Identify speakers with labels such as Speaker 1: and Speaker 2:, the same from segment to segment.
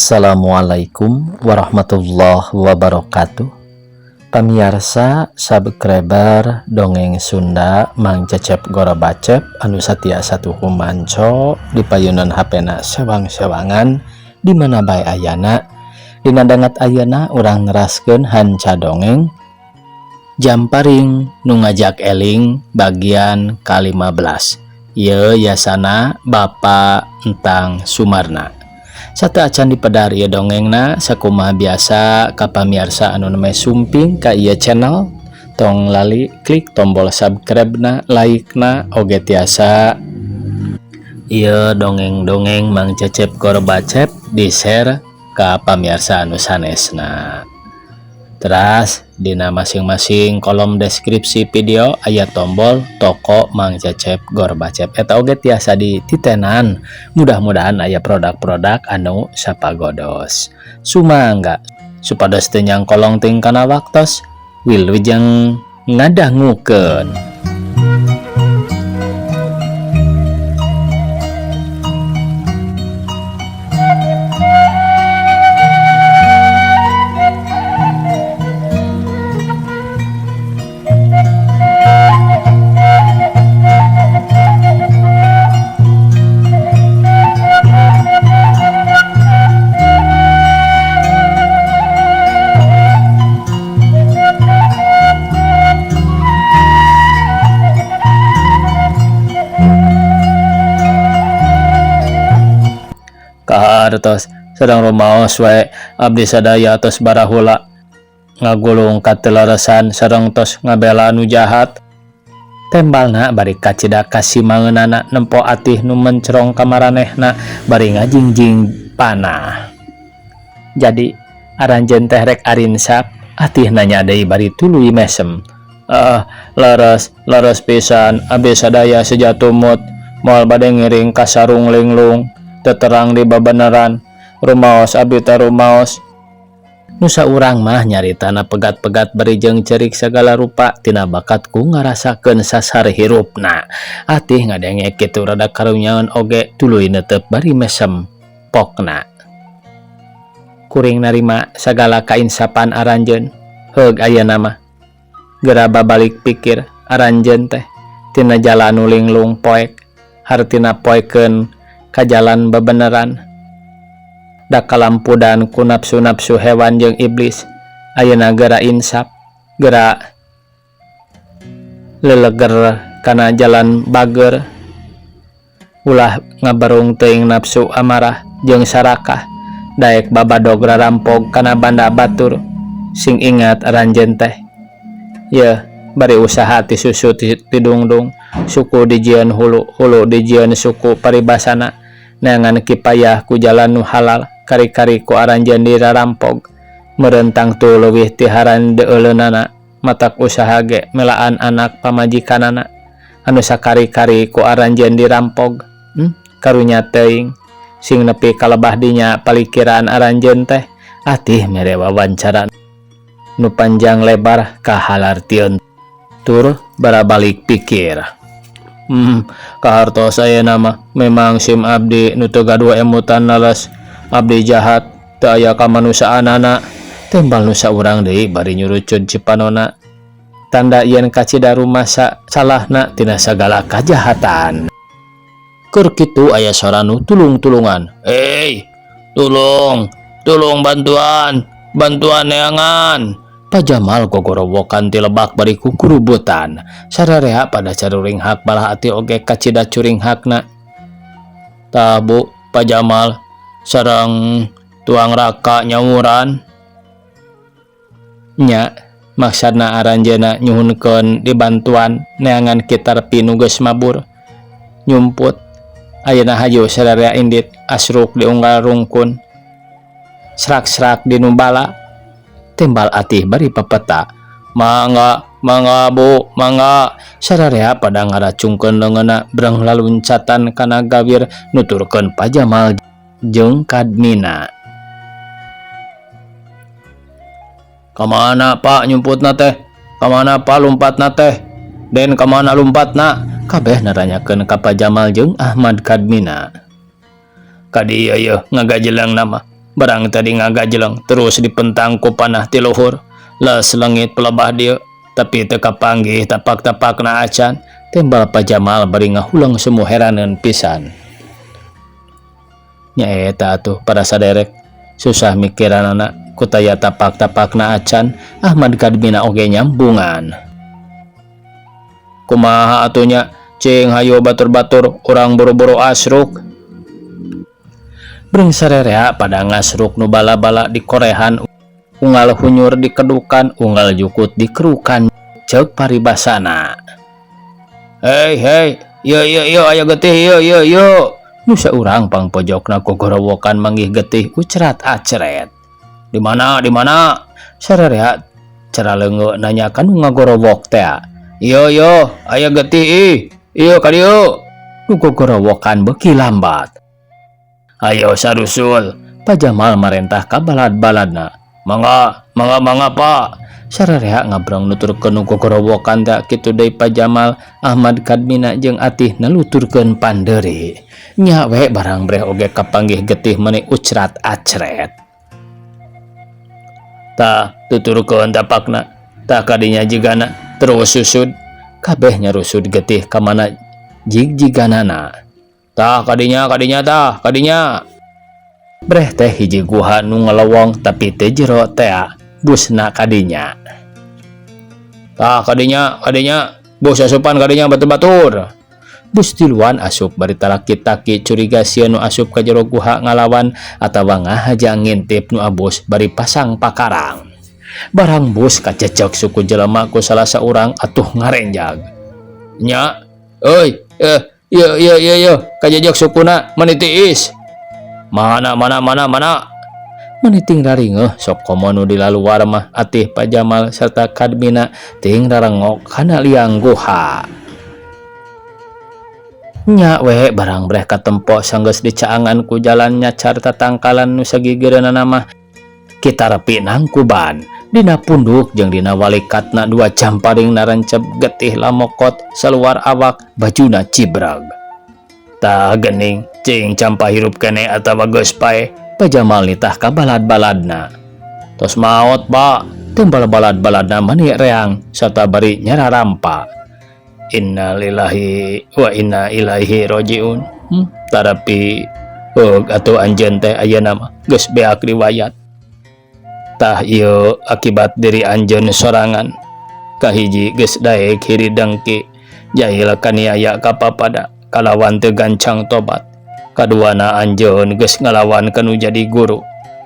Speaker 1: Assalamualaikum warahmatullahi wabarakatuh. Pamiarsa subscriber dongeng Sunda Mang Cecep Gorobacep anu satia satuhu manco di payunan HP-na sewang-sewangan di mana bae ayana. Dina dangat ayeuna urang neraskeun hanca dongeng Jamparing nu ngajak eling bagian ka-15. Ieu yasana Bapak Entang Sumarna. Sateuacan dipedar ieu dongengna, sakumaha biasa ka pamiarsa anu nembe sumping ka ieu channel, tong lali klik tombol subscribe na, like na, oge tiasa ieu dongeng-dongeng Mang Cecep Gorbacep di share ka pamiarsa anu sanesna. Teras dina masing-masing kolom deskripsi video aya tombol toko Mang Cecep Gorbacep, eta oge tiasa dititenan. Mudah-mudahan aya produk-produk anu sapagodos. Sumangga supados teu nyangkolong ting kana waktos. Wilujeng ngadangukeun. Kahartos sareng rumaos wae abdi sadaya tos barahula ngagulung kateleresan sareng tos ngabela nu jahat. Tembalna bari kacida kasimangeunana nempo atih nu mencrong ka maranehna bari ngajingjing panah. Jadi aranjeun teh rek arinsap? Atih nanya deui bari tuluy mesem. Ah, leres, leres pisan abdi sadaya sejatumut moal bade ngiring ka sarung linglung teu terang di babeneran. Rumaos abdi teh, rumaos. Nu saurang mah nyaritana pegat-pegat bari jeung ceurik sagala rupa tina bakat ku ngarasakeun sasar hirupna. Atih ngadenge kitu rada karunyaeun oge, tuluy neuteup bari mesem pokna. Kuring narima sagala kainsapan aranjeun. Heug, ayeuna mah geura babalik pikir aranjeun teh tina jalan nu linglung poek, hartina poekeun ka jalan bebeneran. Da kalampudan ku nafsu-nafsu hewan jeung iblis. Ayeuna geura insap, geura leleger kana jalan bager. Ulah ngabarung teuing nafsu amarah jeung sarakah, daek babadog rarampog kana banda batur. Sing ingat aranjeun teh yeuh, bari usaha ti susu ti dungdung, suku dijieun hulu, hulu dijieun suku, paribasana neangan kipayah ku jalan nu halal kari-kari ku aranjeun dirarampog. Meureun tangtu leuwih ti harandeuleunnana, matak usaha ge melaan anak pamajikanana anu sakari-kari ku aranjeun dirampog. Karunya teuing sing nepi ka lebah dinya palikiran aranjeun teh. Atih mere wawancara nu panjang lebar kahalartieun tur barabalik pikir. Kahartos ayeuna mah memang sim abdi nu teu gaduh emutan leles. Abdi jahat, teu aya kamanusaanana, tembal nu saurang deui bari nyurucud cipanona, tanda yen kacida rumasa salahna tina sagala kajahatan. Keur kitu aya sora nu tulung-tulungan. "Hei, tulung, tulung, bantuan, bantuan neangan!" Pa Jamal gogorowokan ti lebak bari kukurubutan. Sararea pada caruringhak, malah Atih oge kacida curinghakna. "Tah, Bu, Pa Jamal sareng tuang raka nyawuran." "Nya, maksudna aranjeunna nyuhunkeun dibantuan neangan Ki Tarpi nu geus mabur nyumput. Ayeuna hayu sararea indit, asruk di unggal rungkun, srak-srak di nu bala," tembal Atih bari pepeta. "Mangga, mangga, Bu, mangga!" Sararea pada ngaracungkeun leungeunna breng laluncatan kana gawir nuturkeun Pa Jamal jeung Kadmina. "Kamana, Pak, nyumputna teh? Kamana, Pak, lumpatna teh? Den, kamana lumpatna?" Kabeh naranyakeun ka Pa Jamal jeung Ahmad Kadmina. "Ka dieu yeuh ngagajelengna mah. Barang tadi ngagajeleng terus dipentang ku panah ti luhur. Les leungit pelebah dieu tapi teu kapanggih tapak-tapakna acan. Tembal Pa Jamal bari ngahuleng sumuh heraneun pisan. Nya eta atuh para saderek susah mikiranana ku taya tapak-tapakna acan. Ahmad Kadmina oge nyambungan. Kumaha atuh nya cing hayo batur-batur urang buru-buru asruk. Breng sarerea pada ngasruk nu bala-bala di korehan unggal hunyur di kedukan unggal jukut di kerukan ceuk paribasana. Hei hei yo yo yo aya getih yo yo yo nu saurang pangpojokna gogorowokan manggih getih ucrat acret. Di mana di mana sarerea cara leungeun nanya ka nu ngagorowok tea. Yo yo aya getih ih ieu ka dieu nu gogorowokan beuki lambat. Ayo sarusul Pa Jamal marentah ka balad-baladna. Mangga mangga mangga Pak. Sarerea ngabreng nuturkeun nu gogorowokan teh kitu deui Pa Jamal Ahmad Kadmina jeung Atih naluturkeun pandeuri. Nya we barang breh oge kapanggih getih meuni ucrat acret. Tah tuturkeun tapakna tah kadinya jigana terus susud kabeh nyarusud getih ka mana jig-jiganana. Tah kadinya kadinya tah kadinya. Breh teh hiji guha nu ngelewong tapi teu jero tea busna kadinya. Tah kadinya kadinya bus asupan kadinya batur-batur. Bus tiluan asup bari talaki-taki curiga sieun nu asup ka jero guha ngalawan atawa ngahaja ngintip nu abus bari pasang pakarang. Barang bus kacecek suku jelema ku salah saurang atuh ngarenjag. Nya, euy, eh, ieu ieu ieu ieu kajejek sukuna meuni tiis. Mana mana mana mana. Meuni ting raringeuh sok komo nu di laluar mah Atih Pa Jamal serta Kadmina ting rarengok kana liang guha. Nya we barang breh katempo sanggeus dicaangan ku jalan nyacar tatangkalan nu sagigireunana mah kitarepi nangkuban. Dina punduk jeung dina walikatna dua jamparing narencep getih lamokot saluar awak bajuna cibrag. Tah geuning cing campa hirup keneh atawa geus paeh Pa Jamal nitah ka balad-baladna. Tos maot Pak, tembal balad-baladna mani reang sarta bari nyararampa. Innalillahi wa inna ilaihi rajiun. Tarapi heug atuh anjeun teh ayeuna mah geus beak riwayat. Tah ieu akibat diri anjeun sorangan. Kahiji geus daek hiri dengki, jahil kaniaya ka papada kalawan teu gancang tobat. Kaduana anjeun geus ngalawan ka nu jadi guru.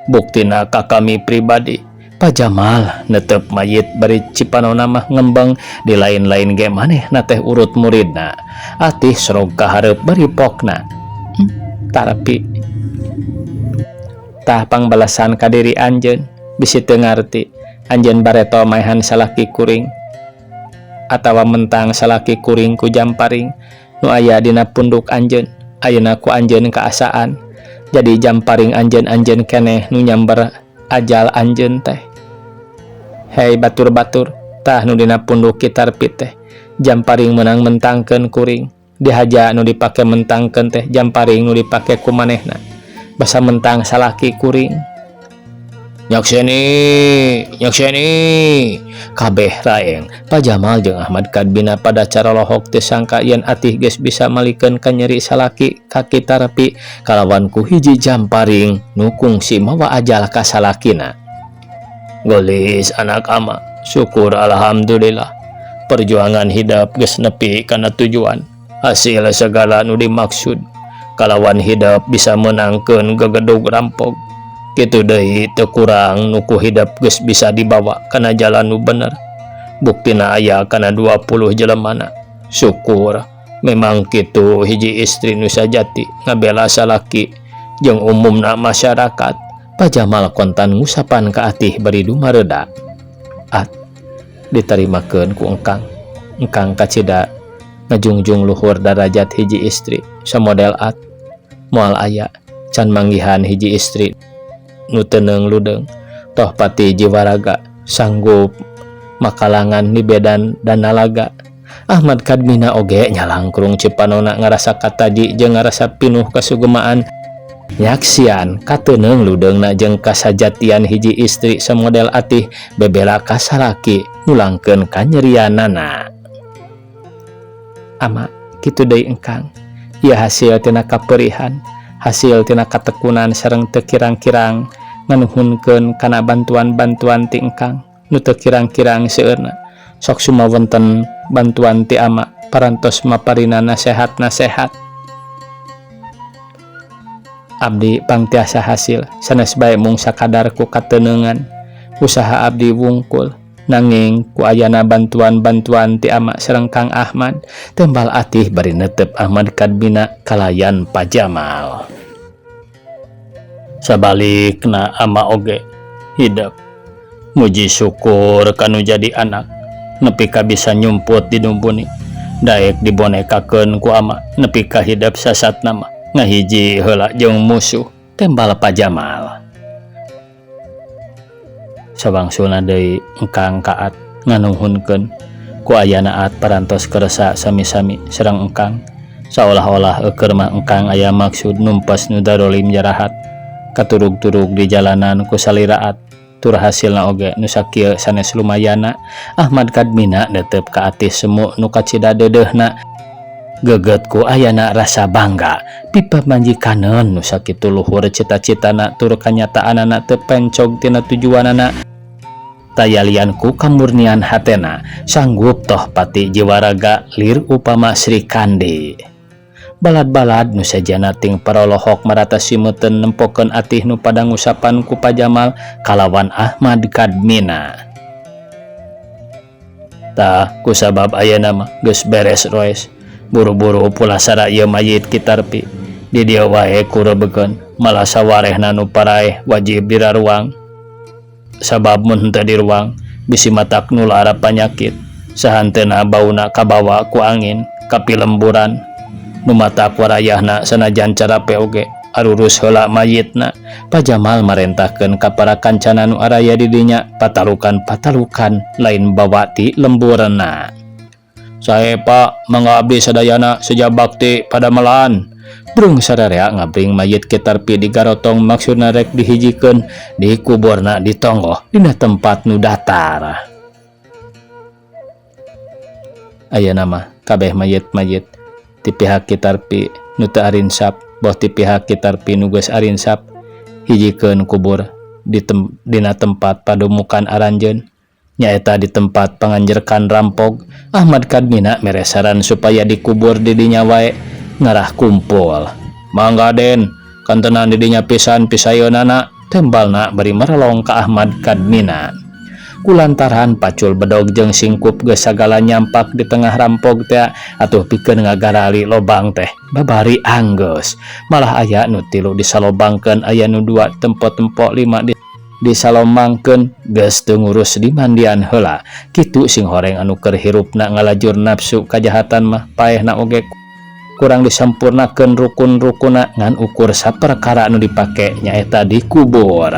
Speaker 1: Buktina ka kami pribadi. Pa Jamal netep mayit bari cipanona mah ngembang di lain-lain ge manehna teh urut muridna. Atih sorog ka hareup bari pokna. Tarapi. Tah pangbalasan ka diri anjeun bisi teu ngarti. Anjeun bareto maehan salaki kuring atawa mentang salaki kuring ku jamparing nu aya dina punduk anjeun. Ayeuna ku anjeun kaasaan. Jadi jamparing anjeun-anjeun keneh nu nyamber ajal anjeun teh. Hei batur-batur, tah nu dina punduk kitarpi teh. Jamparing meunang mentangkeun kuring. Dihaja nu dipake mentangkeun teh jamparing nu dipake ku manehna. Basa mentang salaki kuring. Nyakseni, nyakseni. Kabeh raeng. Pa Jamal jeung Ahmad Kadbina pada carolohok teu sangka yen Atih geus bisa malikeun kanyeri salaki ka Kitarpi kalawan ku hiji jamparing nu kungsi mawa ajal ka salakina. Geulis anak ama, syukur alhamdulillah. Perjuangan hidep geus nepi kana tujuan. Hasil segala nu dimaksud. Kalawan hidep bisa meunangkeun gegedug rampog. Kitu deui teu kurang nu ku hidep geus bisa dibawa kana jalan nu bener. Buktina aya kana 20 jelemana. Syukur memang kitu hiji istri nu sajati ngabela salaki jeung umumna masyarakat. Pa Jamal kontan ngusapan ka Atih bari dumareuda. At ditarimakeun ku engkang. Engkang kacida ngajungjung luhur darajat hiji istri samodel at. Moal aya can manggihan hiji istri nu teu leungludeung toh pati jiwaraga sanggup makalangan nibedan danalaga. Ahmad Kadmina oge nyalangkrung cipanona ngarasa kataji jeung ngarasa pinuh kasugemaan. Nyaksian kateungeung ludeungna jeung kasajatian hiji istri samodel Atih bebela ka salaki ngulangkeun kanyerianana. Ama kitu deui engkang, ieu hasil tina kapeurihan, hasil tina katekunan sareng teu kirang-kirang nganuhunkeun kana bantuan-bantuan ti engkang nu teu kirang-kirang seueurna. Sok sumawonten bantuan ti ama parantos maparina nasehat-nasehat. Abdi pangtiasa hasil sanes bae mung sakadar ku kateungeungan usaha abdi wungkul nanging ku ayana bantuan-bantuan ti ama sareng Kang Ahmad tembal Atih bari netep Ahmad Kadmina kalayan Pajamal. Sabalikna ama oge hidep muji syukur kanu jadi anak nepi ka bisa nyumput di numpuni daek dibonekakeun ku ama nepi ka hidep sasatna mah ngahiji heula jeung musuh tembal Pajamal. Sawangsulna deui engkang kaat nganuhunkeun ku ayana Aat parantos kersa sami-sami sareng engkang saolah-olah eukeur mah engkang aya maksud numpes nu darolim jarahat katurug-turug di jalanan ku salira Aat tur hasilna oge nu sakieu sanes lumayana. Ahmad Kadmina netep ka Atih semu nu kacida deudeuhna geget ku ayana rasa bangga pipamajikaneun nu sakitu luhur cita-citana tur kanyataanana teu pencog tina tujuanana tayalian ku kamurnian hatena sanggup toh pati jiwa raga lir upama Sri Kandi. Balad-balad nu sejana ting parolohok marata simeuten nempokeun Atih nu pada ngusapan ku Pajamal kalawan Ahmad Kadmina. Tah kusabab ayeuna mah geus beres roes buru-buru pulasara ieu mayit Ki Tarpi di dieu wae kurebekeun malah sawarehna nu paraeh wajib diraruang sabab mun henteu diruang bisi matak nular panyakit sahanteuna bauna kabawa ku angin kapilemburan nu matak warayahna sanajan carape oge arurus heula mayitna. Pajamal marentahkeun ka para kancana nu araya di dinya patalukan-patalukan lain bawa ti lemburna. Sae Pak, mangga abdi sadayana seja bakti padamelan. Brung sararea ngabring mayit Ki Tarpi digarotong maksudna rek dihijikeun dikuburna di tonggoh dina tempat nu datar. Ayeuna mah kabeh mayit-mayit ti pihak Ki Tarpi nu teu arinsap boh ti pihak Ki Tarpi nu geus arinsap hijikeun kubur di dina tempat padumukan aranjeun nyaeta di tempat panganjerkan rampog. Ahmad Kadmina mere saran supaya dikubur di dinya wae ngarah kumpul. Mangga Den, kantenan di dinya pisan pisayeunana tembalna bari merelong ka Ahmad Kadmina. Kulantaran pacul bedog jeung singkup geus sagala nyampak di tengah rampog teh atuh pikeun ngagarali lobang teh babari anggeus malah aya nu tilu disalobangkeun aya nu dua tempo-tempo lima di disalomangkeun geus teu ngurus di mandian heula kitu sing horeng anu keur hirupna ngalajur nafsu kajahatan mah paehna oge kurang disampurnakeun rukun-rukunna ngan ukur saperkara anu dipake nyaeta dikubur.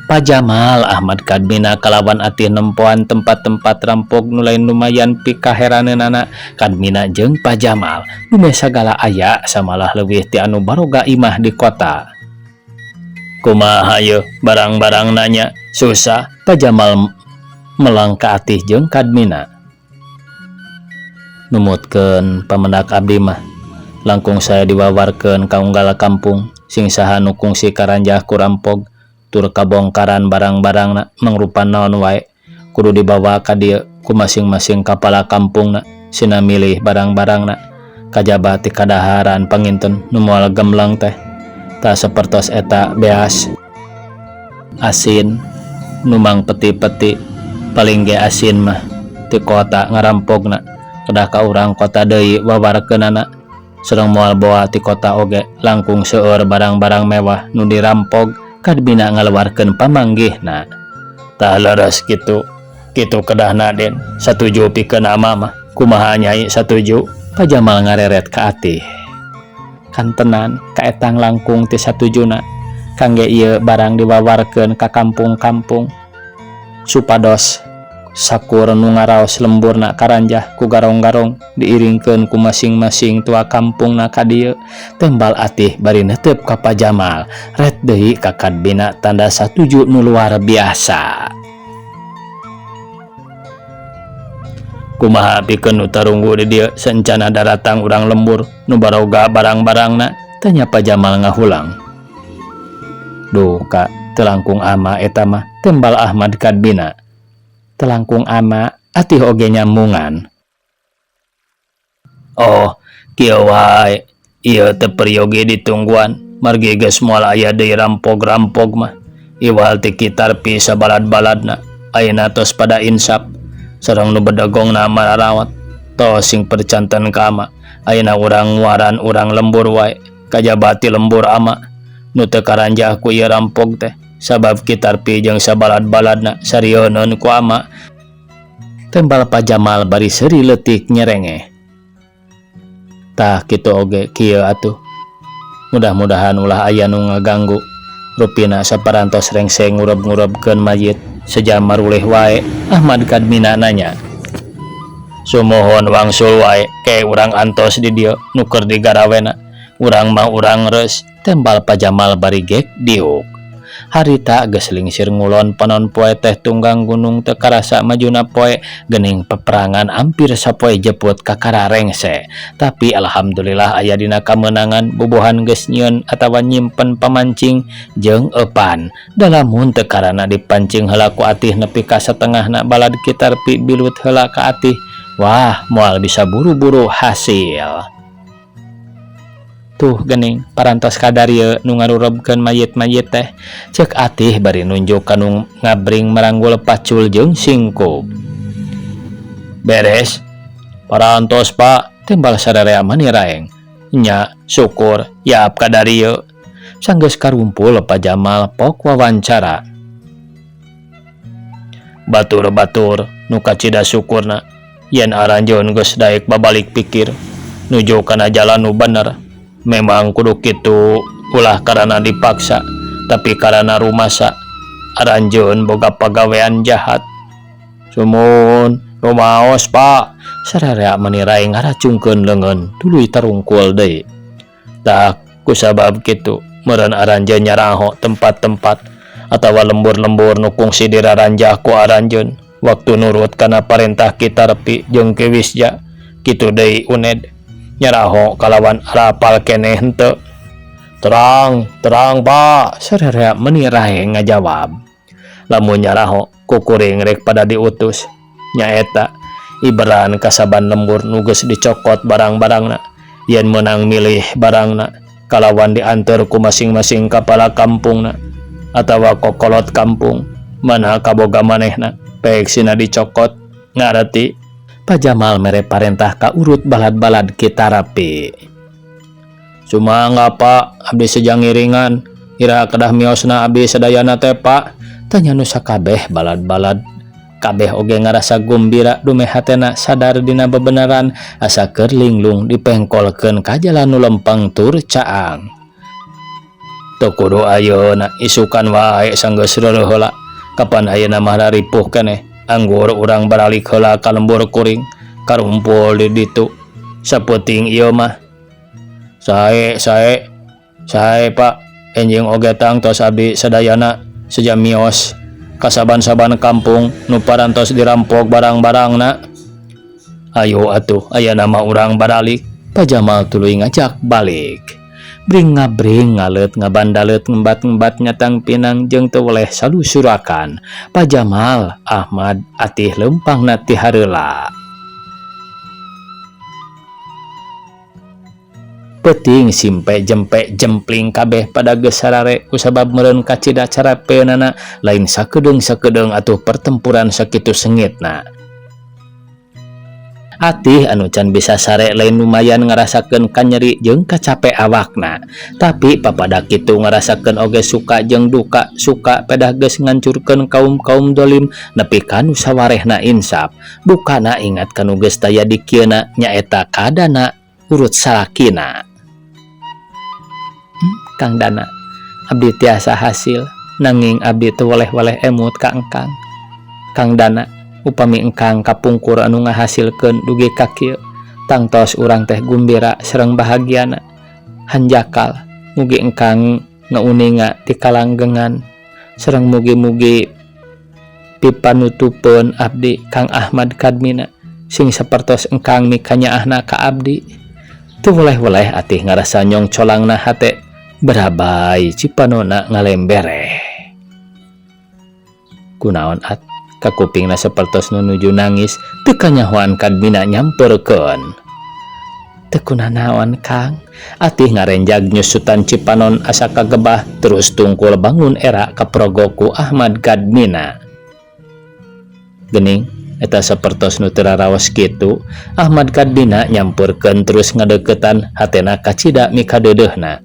Speaker 1: Pajamal Ahmad Kadmina kalawan Atih nempoan tempat-tempat rampog nu lain lumayan pikaheraneunana Kadmina jeung Pajamal nu sagala aya samalah leuwih ti anu baroga imah di kota. Kumaha yeuh barang-barang nanya susah Pajamal melang ka Atih jeung Kadmina. Numutkeun pamendak abdi mah langkung saya diwawarkeun ka unggal kampung sing saha nu kungsi karanjah ku rampog tur kabongkaran barang-barangna mangrupa naon wae kudu dibawa ka dieu ku masing-masing kapala kampungna sina milih barang-barangna kajaba ti kadaharan panginten nu moal gemleng teh tah sapertos eta beas asin numang peti-peti paling ge asin mah ti kota ngarampogna kedah ka urang kota deui wawarkeunana sareng moal boa ti kota oge langkung seueur barang-barang mewah nu dirampog Kadmina ngaluarkeun pamanggihna. Tah leres kitu kitu kedahna Den satuju pikeun ama mah kumaha nyai satuju Pajamal ngareret ka Atih. Kantenan kaetang langkung ti satujuna kangge ieu barang diwawarkeun ka kampung-kampung supados Sakur nu ngaraos lemburna karanjah ku garong-garong diiringkeun ku masing-masing tua kampungna ka dieu. Tembal Atih bari netep ka Pa Jamal. Ret deui ka Kadbina tanda satuju nu luar biasa. Kumaha pikeun nu tarunggu di dieu saencana daratang urang lembur nu baroga barang-barangna? Tanya Pa Jamal ngahulang. Duh ka, teu langkung ama eta mah, tembal Ahmad Kadbina. Teu langkung ama, Atih oge nyambungan. Oh, kieu wae, ieu teu peryogi ditungguan, margi geus moal aya deui rampog-rampog mah. Iwal ti Kitarpi sabalad-baladna, ayeuna tos pada insap, sareng nu bedegongna mararawat. Tos sing percanten ka ama, ayeuna urang nguaran urang lembur wae, kajaba ti lembur ama. Nu teu karanjah ku ieu rampog teh, sabab Kitarpi jeung sabalad-baladna sarieuneun ku ama. Tembal Pa Jamal bari seuri leutik nyerengeh. Tah kitu oge kieu atuh. Mudah-mudahan ulah aya nu ngaganggu. Rupina saparantos rengse ngureb-ngurebkeun mayit sejam maruleh wae, Ahmad Kadmina nanya. Sumuhun wangsul wae ke urang antos di dieu nu keur digarawena. Urang mah urang reus, tembal Pa Jamal bari gek diuk. Harita geus lingsir ngulon panon poe teh tunggang gunung teu karasa majuna poe geuning peperangan ampir sapoe jeput kakara rengse. Tapi alhamdulillah aya dina kamenangan bubuhan geus nyieun atawa nyimpen pamancing jeung eupan. Da lamun teu karana dipancing heula ku Atih nepi ka satengahna balad Kitarpi bilut heula ka Atih, wah moal bisa buru-buru hasil. Tuh gening parantos kadarieu nu ngarurebkeun mayit-mayit teh, ceuk Atih bari nunjuk ka nu ngabring maranggul pacul jeung singkup. Beres? Parantos, Pak, tembal sararea maniraeng. Nya, syukur, yap kadarieu. Sanggeus karumpul Pa Jamal pok wawancara. Batur-batur nu kacida syukurna yen aranjeun geus daek babalik pikir nuju kana jalan nu bener. Memang kudu kitu ulah karana dipaksa tapi karana rumasa aranjeun boga pagawean jahat. Sumuhun, rumaos Pak, sararea manirai ngaracungkeun leungeun tuluy tarungkul deui. Tah kusabab kitu meureun aranjeun nyaraho tempat-tempat atawa lembur-lembur nu kungsi diraranjah ku aranjeun waktu nurut kana parentah Kitarpi jeung Ki Wisja kitu deui Uned. Nyaraho kalawan arapal keneh henteu. Terang, terang Pak, sararea meni rae ngajawab. Lamun nyaraho ku kuring rek pada diutus. Nyaeta iberan kasaban lembur nu geus dicokot barang-barangna yen meunang milih barangna kalawan dianteur ku masing-masing kapala kampungna atawa kokolot kampung mana kaboga manehna pek sina dicokot ngareti. Pa Jamal mere parentah ka urut balad-balad Kitarapi. Sumangga Pak, abdi seja ngiringan. Iraha kedah miosna abdi sadayana teh Pak? Tanya nu sakabeh balad-balad. Kabeh oge ngarasa gumbira dumeh hatena sadar dina bebeneran asa keur linglung dipengkolkeun ka jalan nu lempeng tur caang. Teu kudu ayeuna isukan wae sanggeus reureuh heula. Kapan ayeuna mah raripuh keneh. Anggur urang baralik heula ka lembur kuring, karumpul di ditu. Sapeuting ieu mah. Sae, sae, sae Pak, enjing oge tangtos abdi sadayana seja mios ka saban-saban kampung nu parantos dirampok barang-barangna. Ayo atuh ayana mah urang baralik, Pa Jamal tuluy ngajak balik. Bring ngabring ngaleut ngabandaleut ngembat-ngembat nyatang pinang jeung teu weleh salusurakan. Pa Jamal, Ahmad, Atih leumpangna ti hareula. Peuting simpe jempe jempling kabeh pada geus sarare kusabab meureun kacida carapeunana lain sakedeung-sakedeung atuh pertempuran sakitu sengitna. Atih anu can bisa sare lain lumayan ngarasakeun kanyeri jeung kacape awakna. Tapi papada kitu ngarasakeun oge suka jeung duka, suka pedah geus ngancurkeun kaum-kaum dolim nepi ka nu sawarehna insaf. Dukana ingat ka nu geus taya di kieuna nyaeta kadana urut salakina. Kang Dana, abdi tiasa hasil nanging abdi teu weleh-weleh emut ka engkang. Kang Dana, Upami engkang kapungkur anu ngahasilkeun dugi ka kieu, tangtos urang teh gumbira sareng bahagiana. Hanjakal mugi engkang ngauninga ti kalanggengan sareng mugi-mugi pipanutupeun abdi Kang Ahmad Kadmina sing sapertos engkang mikanyaahna ka abdi. Teu weleh-weleh atih ngarasa nyongcolangna hate berabai cipanona ngalembereh. Kunaon at kakupingna sapertos nu nuju nangis teu kanyahoan Kadmina nyamperkeun. Teu kunanaon Kang, atih ngarenjag nyusutan cipanon asa kagebah terus tungkul bangun era kaprogo ku Ahmad Kadmina. Gening eta sapertos nu teu raraos kitu, Ahmad Kadmina nyamperkeun terus ngadeuketan hatena kacida mikadeudeuhna.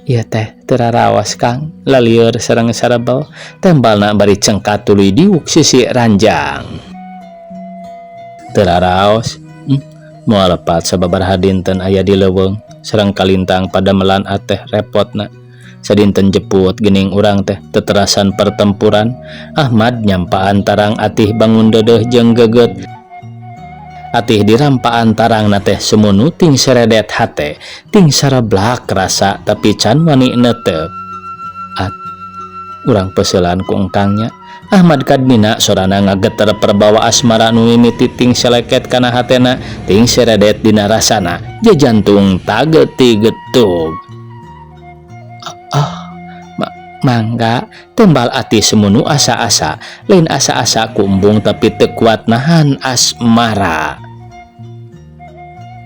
Speaker 1: Ieu teh teu raraos Kang, lalieur sareng sarebel, tembalna bari cengkat tuluy diuk sisi ranjang. Teu raraos, moal lepat sababaraha dinten aya di leuweung sareng kalintang padamelan ateh repotna. Sadinten jeput geuning urang teh teterasan pertempuran. Ahmad nyampaan tarang atih bangun deudeuh jeung geget. Atih dirampaan tarangna teh sumunu ting seredet hate, ting sareblak rasa tapi can wani neuteup. At urang peuselan ku engkangnya. Ahmad Kadmina sorana ngageter perbawa asmara nu mimiti ting seleket kana hatena, ting seredet dina rasana, jajantung tageti-getug. Oh, mangga tembal ati semunu asa-asa, lain asa-asa kumbung tapi teu kuat nahan asmara.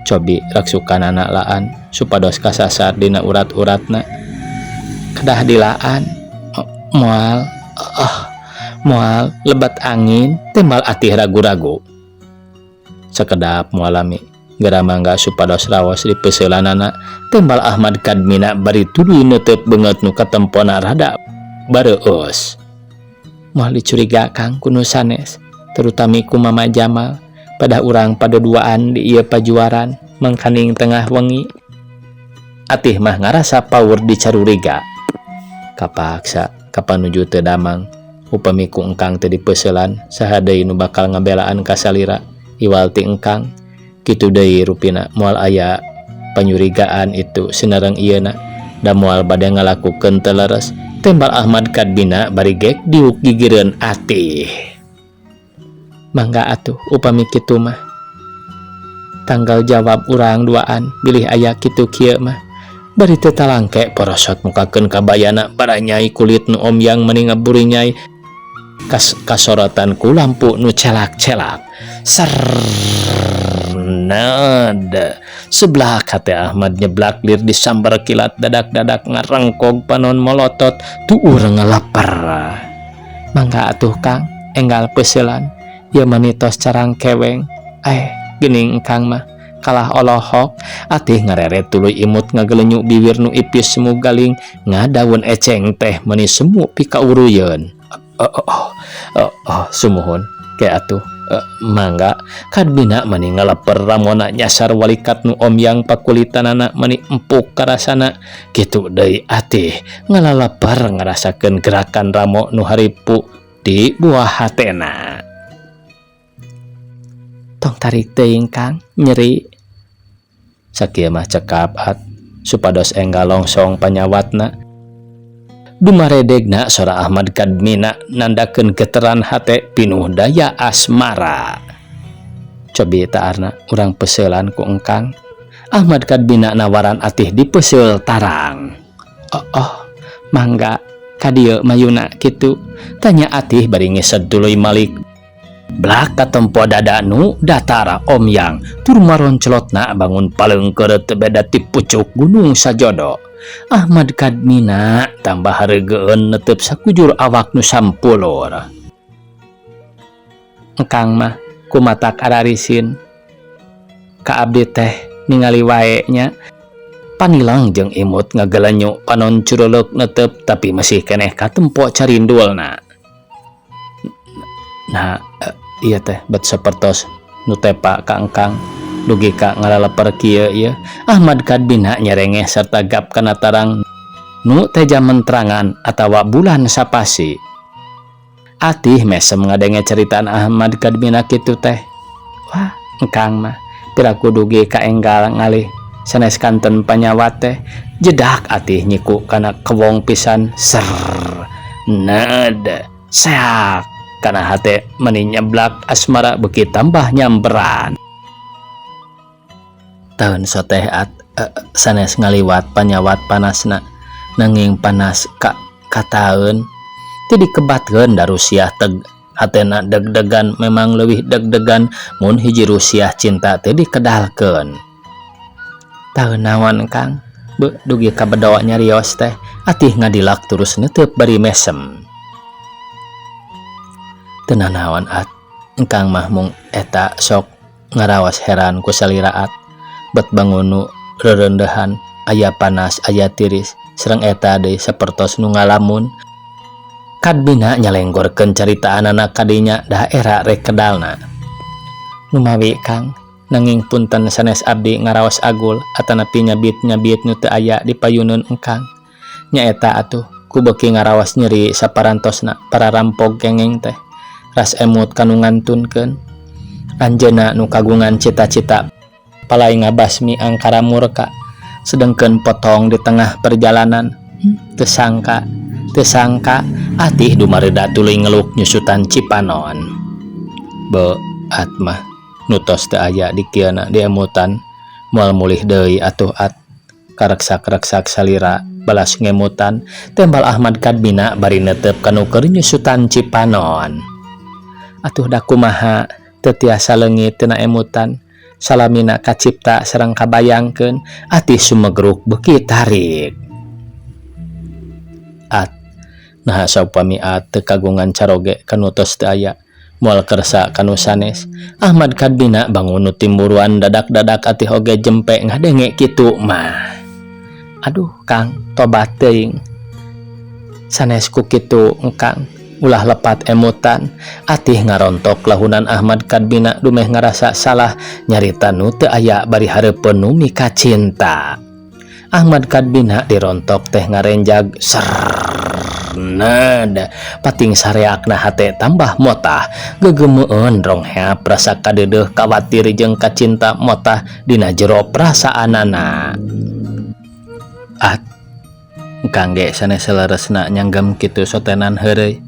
Speaker 1: Cobi raksukanana laan supados kasasar dina urat-uratna. Kedah dilaan moal, oh, moal lebat angin tembal atih ragu-ragu. Sakedap moal lami geura mangga supados raos di peuseulanana tembal Ahmad Kadmina bari tuluy neuteup beungeut nu katempona rada bareueus. Moal dicuriga Kang ku nu sanes, terutami ku Mama Jamal, pada urang paduduaan di ieu pajuaran mangkaning tengah wengi. Atih mah ngarasa paur dicaruriga. Kapaksa kapanuju teu damang upami ku engkang teu dipeuselan saha deui nu bakal ngabelaan ka salira iwal ti engkang. Kitu deui rupina moal aya panyurigaan itu sinareng ieuna da moal bade ngalakukeun teu leres tembal Ahmad Kadmina bari gek diuk gigireun atih. Mangga atuh upami kitu mah. Tanggal jawab urang duaan bilih aya kitu kieu mah. Bari teu talangke porosot mukakeun kabayana baranyai kulit nu omyang meni ngaburinyai kas kasorotan ku lampu nu celak-celak. Sernad seblak hate Ahmad nyeblak lir disambar kilat dadak-dadak ngarengkog panon molotot tuur ngalaper. Mangga atuh Kang, enggal peuselan ieu mani tos carang keweng. Geuning engkang mah kalah olohok atih ngareret tuluy imut ngagelenyu biwir nu ipis semu galing ngadaun eceng teh meni semu pikauruyeun. Oh, oh, oh, oh, oh, sumuhun ke atuh mangga Kadmina mani ngaleper ramona nyasar walikat nu omyang pakulitanana mani empuk karasana kitu deui atih ngalaleper ngarasakeun gerakan ramo nu haripu di buah hatena. Tong tarik teuing Kang, nyeri. Sakieu mah cekap at supados enggal longsong panyawatna. Dumaredegna sora Ahmad Kadmina nandakeun geteran hate pinuh daya asmara. Cobi taarna urang peuselan ku engkang. Ahmad Kadmina nawaran atih dipeuseul tarang. Oh, oh, mangga ka dieu mayuna kitu tanya atih bari ngesed tuluy malik. Blak katempo dada nu datar omyang tur maroncelotna bangun paleungkeureut teu beda ti pucuk gunung sajodo. Ahmad Kadmina tambah hareugeun neuteup sakujur awak nu sampulur. Engkang mah kumatak ararisin. Ka abdi teh ningali wae nya. Panilang jeung imut ngagelenyu panon curuleuk neuteup tapi masih keneh katempo carindulna. Nah, ieu teh bet sapertos nu tepa ka engkang dugi ka ngalaleper kieu ieu. Ahmad Kadmina nyerengeh sarta gap kana tarang nu teja mentrangan atawa bulan sapasi. Atih mesem ngadenge caritaan Ahmad Kadmina kitu teh. Wah, engkang mah piraku dugi ka enggal ngalih sanes kanten panyawat teh jedak atih nyiku kana kewong pisan serr ned seak kana hate meni nyeblak asmara beuki tambah nyamperan. Taun soteh at sanes ngaliwat panyawat panasna nanging panas ka kataeun ti dikebatkeun da rusiah teg hatena deg-degan memang leuwih deg-degan mun hiji rusiah cinta teu dikedalkeun. Taun naon Kang beuh dugi ka bedo nyarios teh atih ngadilak terus neuteub bari mesem. Teu nanaon at engkang mah mung eta sok ngaraos heran ku saliraat bet bangun nu rerendehan aya panas aya tiris sareng eta deui sapertos nu ngalamun. Kadmina nyalenggorkeun caritaanana ka dinya da era rek kedalna. Numawi Kang, nanging punten sanes abdi ngaraos agul atanapi nyabit-nyabit nu teu aya di payuneun engkang. Nyaeta atuh ku beuki ngaraos nyeri saparantosna pararampog kengeng teh ras emut ka nu ngantunkeun. Anjeunna nu kagungan cita-cita palai ngabasmi angkara murka sedengkeun potong di tengah perjalanan. Teu sangka, teu sangka atih dumareda tuluy ngeluk nyusutan cipanon. Be at mah nu tos teu aya di kieuna diemutan moal mulih deui atuh at kareksak-reksak salira balas ngemutan tembal Ahmad Kadmina bari neuteup ka nu keur nyusutan cipanon. Atuh da kumaha teu tiasa leungit tina emutan salamina kacipta sareng kabayangkeun atih sumegruk beuki tarik. At naha saupami at teu kagungan caroge ka nu tos teu aya moal kersa ka nu sanes. Ahmad Kadmina bangun nu timburuan dadak-dadak atih oge jempe ngadenge kitu mah. Aduh Kang tobat teuing sanes ku kitu engkang ulah lepat emutan atih ngarontok lahunan Ahmad Kadmina dumeh ngarasa salah nyarita nu teu aya bari hareupeun nu mikacinta. Ahmad Kadmina dirontok teh ngarenjag serr ned pating sareakna hate tambah motah gegemeun rongheap rasa kadeudeuh kawatir jeung kacinta motah dina jero perasaanana. At engkang ge sanes saleresna nyanggem kitu sotenan heureuy.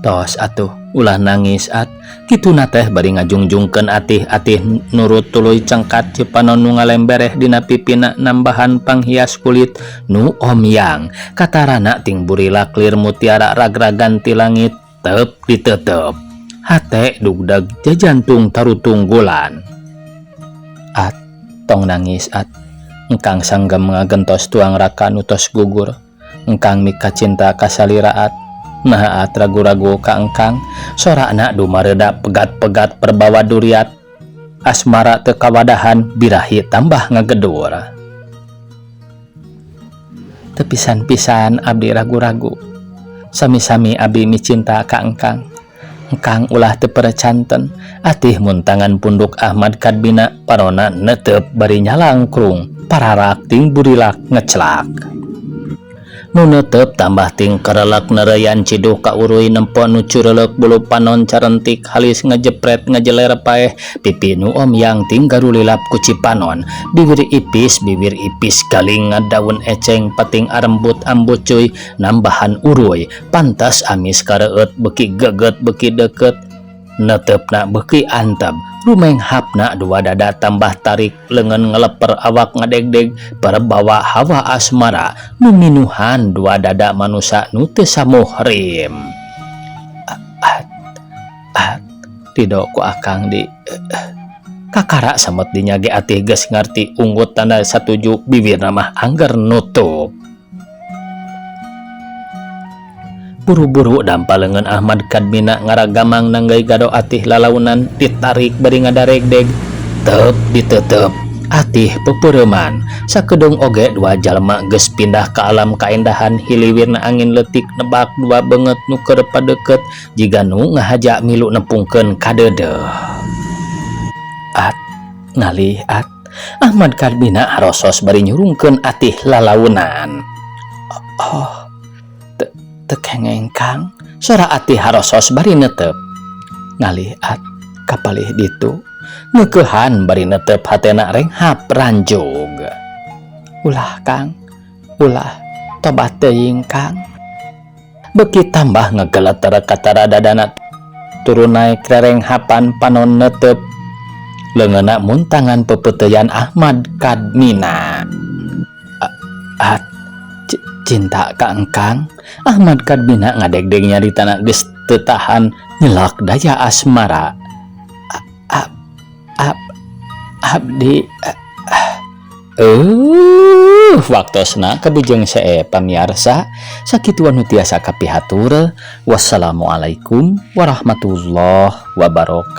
Speaker 1: Tos atuh ulah nangis at kituna teh bari ngajungjungkeun atih-atih nurut tuluy cengkat cipanon nu ngalembereh dina pipina nambahan panghias kulit nu omyang katarana ting burilak lir mutiara ragragan ti langit teup ditetep hate dugdag jajantung tarutunggulan. At tong nangis at engkang sanggem ngagentos tuang raka nu tos gugur engkang mikacinta ka salira at naha at ragu-ragu ka engkang sorakna dumareda pegat-pegat perbawa duriat asmara teu kawadahan birahi tambah ngagedur. Teu pisan-pisan abdi ragu-ragu sami-sami abdi micinta ka engkang engkang ulah teu perecanten atih muntangan punduk Ahmad Kadmina parona netep bari nyalangkrung pararak ting burilak ngeclak. Nu neuteup tambah ting karelek neureuyan ciduh ka uruy nempo nu cureuleuk bulu panon carentik halis ngejepret ngejeler paeh pipi nu omyang ting garulilap ku cipanon bibir ipis galing ngadaun eceng pating arembut ambucuy nambahan uruy pantas amis kareueut beuki geget beuki deukeut neteupna beuki antep rumenghapna dua dada tambah tarik leungeun ngeleper awak ngadegdeg perbawa hawa asmara nu minuhan dua dada manusa nu teu samuhrim. At at ridho ku akang di kakara samet dinya ge atih geus ngarti unggut tanda satuju bibirna mah angger nutup. Buru-buru dampa leungeun Ahmad Kadmina ngaragamang nanggai gado atih lalaunan ditarik bari ngadaregdeg teup ditetep atih pepeureman sakedeung oge dua jalma geus pindah ka alam kaendahan hiliwirna angin leutik nebak dua beungeut nu keur padeukeut jiga nu ngahaja milu nepungkeun kadeudeuh. At ngalih at Ahmad Kadmina harosos bari nyurungkeun atih lalaunan. Oh teu kengeng Kang Sora Ati harosos bari netep. Ngalih At ka palih ditu. Ngeukehan bari netep hatena renghap ranjug. Ulah Kang, ulah tobat teuing Kang. Beuki tambah ngageleter katara dadana turun naek rerenghapan panon netep. Leungeunna muntangan pepeuteuyan Ahmad Kadmina. At cinta ka engkang. Ahmad Kadmina ngadegdeg nyaritana geus teu tahan nyelak daya asmara. Ab ab abdi waktosna kabujeng see pamiarsa, sakitu anu tiasa kapihatur. Wassalamualaikum warahmatullahi wabarakatuh.